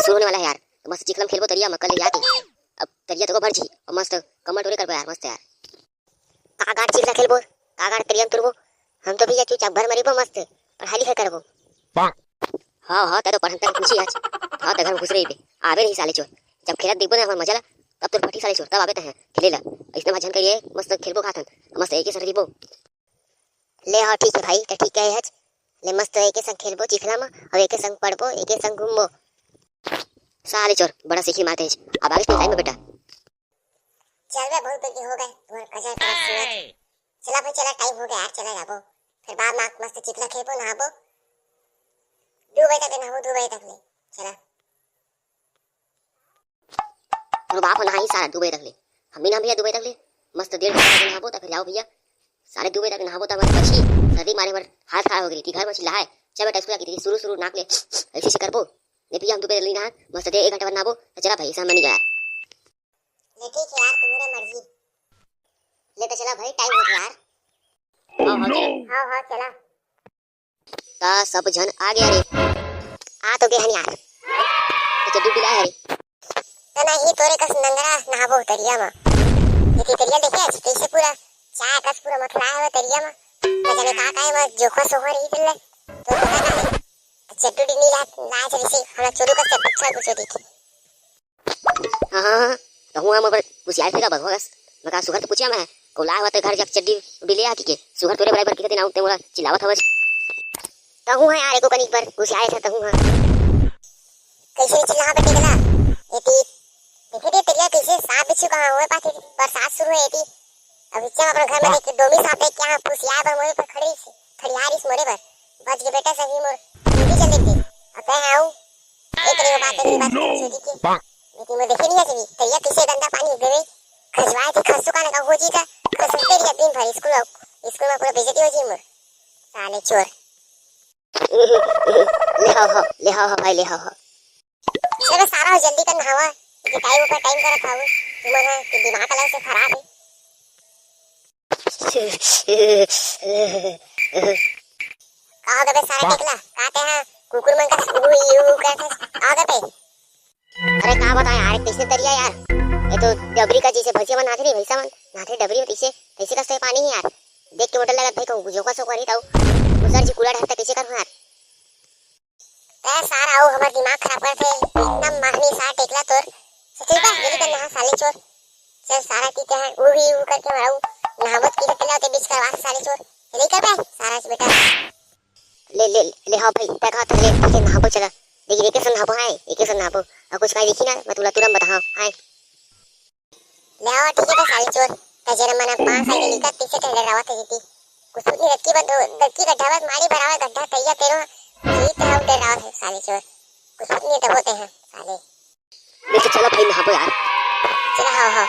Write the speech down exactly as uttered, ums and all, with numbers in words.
शुरू होने वाला है यार। तो मस्त चिखला म खेलबो तरिया म कल ले जाके। अब तरिया तो भर जी, और मस्त कमल टोरे करबो यार, मस्त यार। का गाड़ चिखला खेलबो, का गाड़ तरिया म तुरबो। हम तो भैया चुपचाप घर म रहिबो, मस्त पढ़ाई लिखाई करबो। हाँ, हाँ, तै तो पढ़न तक पूछी आज। हाँ, तै घर म घुस रहिबे। आबे नहीं साले चोर। जब खेलत देखबो ना हमर मजा ला, तब तोर फटी साले चोर, तब आबे तै खेले ला। इसने मजा करिए, मस्त खेलबो खाथन, मस्त एके संग रहिबो। ले हाँ, ठीक है भाई, तो ठीक है हच। ले मस्त एके संग खेलबो चिखला म, और एके संग पढ़बो, एके संग घूमबो। साले चोर, बड़ा सीखी मारते हैं। अब आगे टाइम में बेटा। चल बे, बहुत देर के हो गए, तुम्हारा कचर कचर सुनत। चला भाई, चला, टाइम हो गया यार, चला जाबो। फिर बाद में मस्त चिखला खेलबो, नहाबो। दो बजे तक नहाबो, दो बजे तक ले। चला। तोर बाप हो नहाही सारा दो बजे तक ले। हम भी नहा भैया दो बजे तक ले। मस्त डेढ़ घंटा तक नहाबो, तब फिर जाओ भैया। साढ़े दो बजे तक नहाबो, तब बस बची। सर्दी मारे हमर हालत खराब हो गई थी, घर में चिल्ला है। चल बेटा, स्कूल की शुरू शुरू नाक ले ऐसे ऐसे करबो। नहीं भैया, हम दो बजे तक नहीं नहा, मस्त दे एक घंटा बाद नहाबो। तो चला भाई, ऐसा मैं नहीं गया। ले ठीक है यार, तुम्हारे मर्जी। ले तो चला भाई, टाइम हो गया यार। हाँ, हाँ, चला। हाँ, हाँ, चला। का सब झन आ गया रे? आ तो गए हन यार। अच्छा, डूब गिला है रे। तो नहीं, तोरे कस नंगरा नहाबो तरिया म। ये तरिया देखे आज कैसे पूरा चाय कस पूरा मथुरा है वो तरिया म। न जाने का का है, म जोखा सोखा रही चल। तो पता का है? तो चड्डू डी नी ला, लाज रे से, हमरा चोरू कस अच्छा कुछ देखे। हाँ, हाँ, हाँ। कहूँ हम अगर कुछ याद फिर बघवा कस। मैं कहा सुघर तो पूछिया मैं। कोला हुआ तो घर जाके चड्डी उड्डी ले आ की के। सुघर तोरे बराबर की दिन आऊँ ते मोला चिल्लावत हवस। कहूँ है यार, एको कनिक बर गुस्साए था कहूँ है। कैसे चिल्ला बेटे गला? एती देखे दे तरिया कैसे साफ बिछू कहाँ हुए पाथे, बरसात शुरू है एती। अब इच्छा अपने घर में देख के डोमी साफ देख के यहाँ पुसिया बर मोरे पर खड़ी से, खड़ियारी से मोरे बर। बच के बेटा सही मोर, जल्दी चल देख दे। अब कहे आऊँ, एक नहीं बात, एक बात छोटी के। लेकिन मैं देखे नहीं है, तरिया कैसे गंदा पानी देवे, खजवाए थी खसुका ने का हो जी था, खसुकते रहिया दिन भर स्कूल, स्कूल में पूरा बेइज्जती हो जी मोर। साले चोर। ले हाव, हाव, ले हाव, हाव भाई, ले हाव, हाव। चलो सारा हो, जल्दी कर नहावा, कि टाइम ऊपर टाइम करत हाव। तुमन ह कि दिमाग अलग से खराब है। का हो गबे सारा टेकला? का ते ह कुकुर मन का उहू, इहू, उहू करत हस? का हो गबे? अरे का बताएं यार, कैसे तरिया यार, ये तो डबरी का जैसे भैंसिया मन नहाथे नहीं, भैंसा मन नहाथे डबरी में, तैसे, तैसे का से पानी ही यार। देख के मोटर लगत भाई कहूँ जोका सोका नहीं ताऊ, गुजर जी कूड़ा ढालता कैसे करूँ यार? तै सारा अउ हमर दिमाग खराब करथे, एकदम माहनी सार टेकला तोर। चल बा, जल्दी कर नहा साले चोर। चल सारा की कहे, ऊ ही ऊ करके मराऊ। नहाबो की करते लाते बीच करवा साले चोर। चल कर बे, सारा बेटा। ले, ले, ले, हाँ भाई, तै कहा था, ले, ठीक है, नहाबो चला। लेकिन एके सन नहाबो, हाँ, एके सन नहाबो। अउ कुछ काई दिखी ना, मैं तुला तुरंत बताहा, हाँ। ले आओ, ठीक है, बे साले चोर। त जेन मन पाँच साल के निकल, तीसे टेंडर रावत है जीती। कुछ नहीं, रक्की बंद हो, रक्की गड्ढा बस मारी भरावे गड्ढा तैया तेरो। जीत है, उधर रावत है, साले चोर। कुछ नहीं, तो होते हैं, साले। ले तो चलो भाई, नहाबो यार। चलो, हाँ, हाँ।